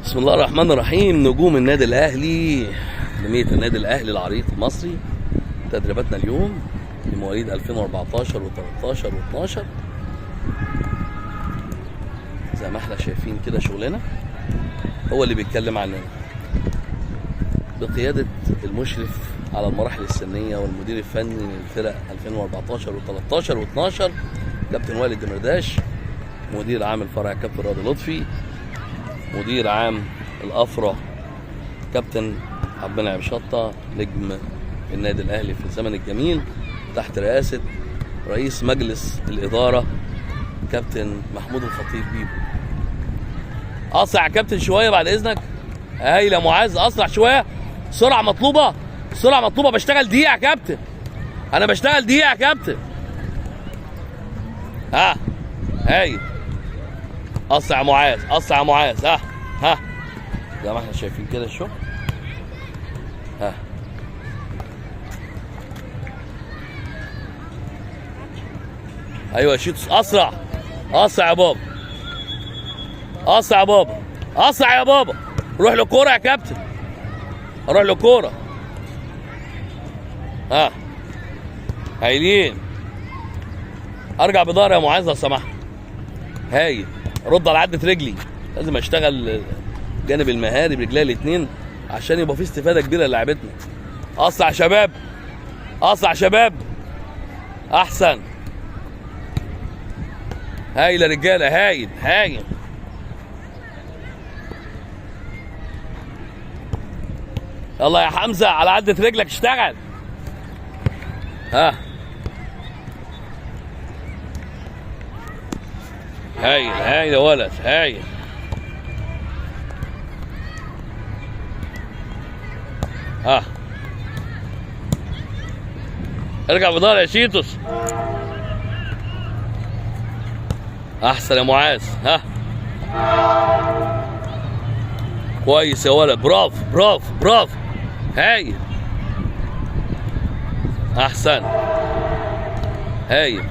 بسم الله الرحمن الرحيم. نجوم النادي الاهلي، اكاديمية النادي الاهلي العريق المصري، تدريباتنا اليوم لمواليد 2014 و13 و12. زي ما احنا شايفين كده شغلنا هو اللي بيتكلم عننا، بقيادة المشرف على المراحل السنية والمدير الفني للفرق 2014 و13 و12 كابتن وائل الدمرداش، مدير عام الفرع كابتن راضي لطفي، مدير عام الافرع كابتن عبد المنعم شطه، نجم النادي الاهلي في الزمن الجميل، تحت رئاسة رئيس مجلس الادارة كابتن محمود الخطيب بيبو. اسرع يا كابتن شوية بعد اذنك. هايل يا معاذ، اسرع شوية، سرعة مطلوبه، سرعة مطلوبه. بشتغل دقيقة يا كابتن، انا بشتغل دقيقة يا كابتن. ها هايل، اسرع يا معاذ، اسرع يا معاذ. ها ها، زي ما احنا شايفين كده الشغل. ها ايوه يا شيتوس، اسرع اسرع يا بابا، اسرع يا بابا، اسرع يا بابا. روح للكورة يا كابتن، روح للكورة. ها هايلين، ارجع بضهري يا معاذ لو سمحت. هايل، رد على عدة رجلي، لازم اشتغل جانب المهاري برجلي الاثنين عشان يبقى في استفاده كبيرة للاعبتنا. اسرع شباب، اسرع شباب، احسن. هايل يا رجاله، هايل هايل. يلا يا حمزة على عدة رجلك اشتغل. ها هايل هايل يا ولد، هايل. ها ارجع بضهر يا شيتوس. احسن يا معاذ. ها كويس يا ولد، برافو برافو برافو، هايل، احسن، هايل.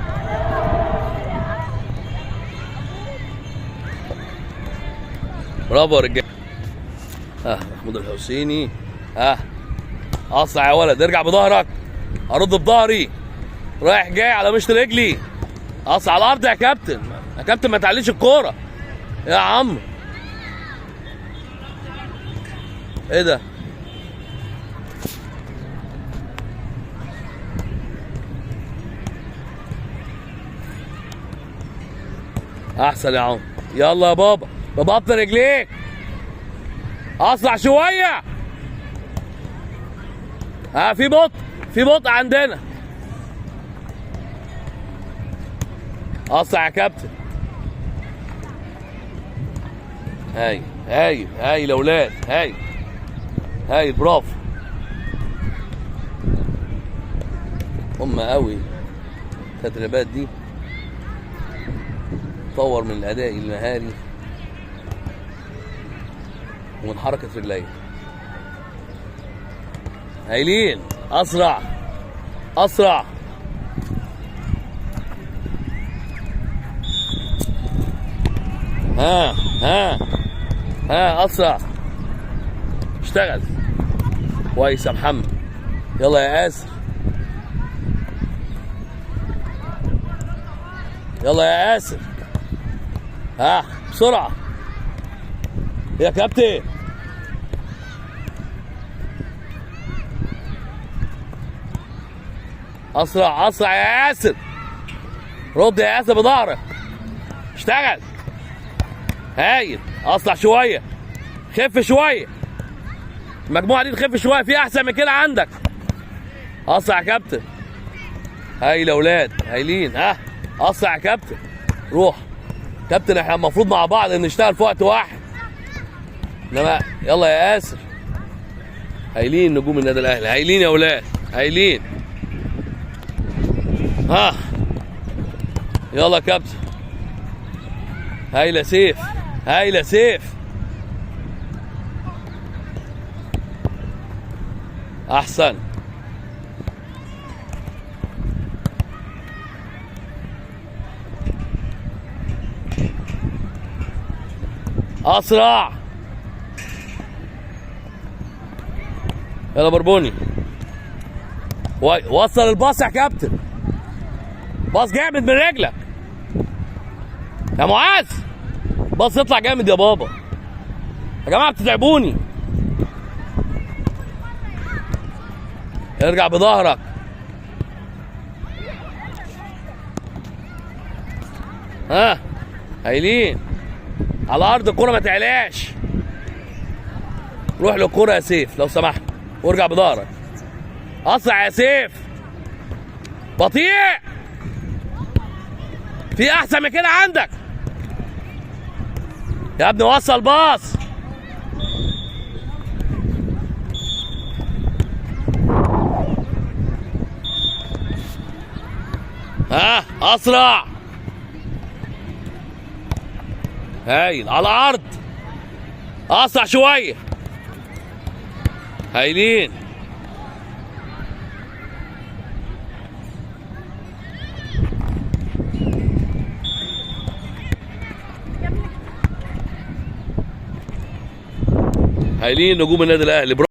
برافو يا رجاله. ها محمود الحسيني. ها اسرع يا ولد، ارجع بظهرك، ارد بظهري، رايح جاي على مشط رجلي. اسرع على الارض يا كابتن، يا كابتن ما تعليش الكورة يا عم. ايه ده؟ احسن يا عم. يلا يا بابا، ببطن رجليك، اسرع شوية. ها في بطء، في بطء عندنا. اسرع يا كابتن. هاي هاي هاي الاولاد، هاي هاي، برافو. هم قوي التدريبات دي، طور من الاداء المهاري ومن حركة رجليه. هايلين، اسرع اسرع. ها ها ها، اسرع، اشتغل كويس يا محمد. يلا يا ياسر، يلا يا ياسر. ها بسرعة يا كابتن. اسرع اسرع يا ياسر، رد يا ياسر بظهرك، اشتغل. هايل، اسرع شوية، خف شوية، المجموعة دي تخف شوية، في احسن من كده عندك. اسرع يا كابتن. هايل يا اولاد، هايلين. ها اسرع يا كابتن، روح كابتن، احنا المفروض مع بعض نشتغل في وقت واحد، انما يلا يا ياسر. هايلين نجوم النادي الاهلي، هايلين يا اولاد، هايلين. ها يلا يا كابتن. هايلة سيف، هايلة سيف. احسن. اسرع. يلا بربوني، وصل الباص يا كابتن، باص جامد من رجلك يا معاذ، باص يطلع جامد يا بابا. يا جماعة بتتعبوني. ارجع بظهرك. ها هايلين على ارض الكرة، ما تعلاش. روح للكرة يا سيف لو سمحت، وارجع بظهرك. اسرع يا سيف، بطيء، في احسن من كده عندك يا ابني. وصل باص. ها اسرع، هايل على الارض، اسرع شوية، هايلين. هايلين نجوم النادي الاهلي.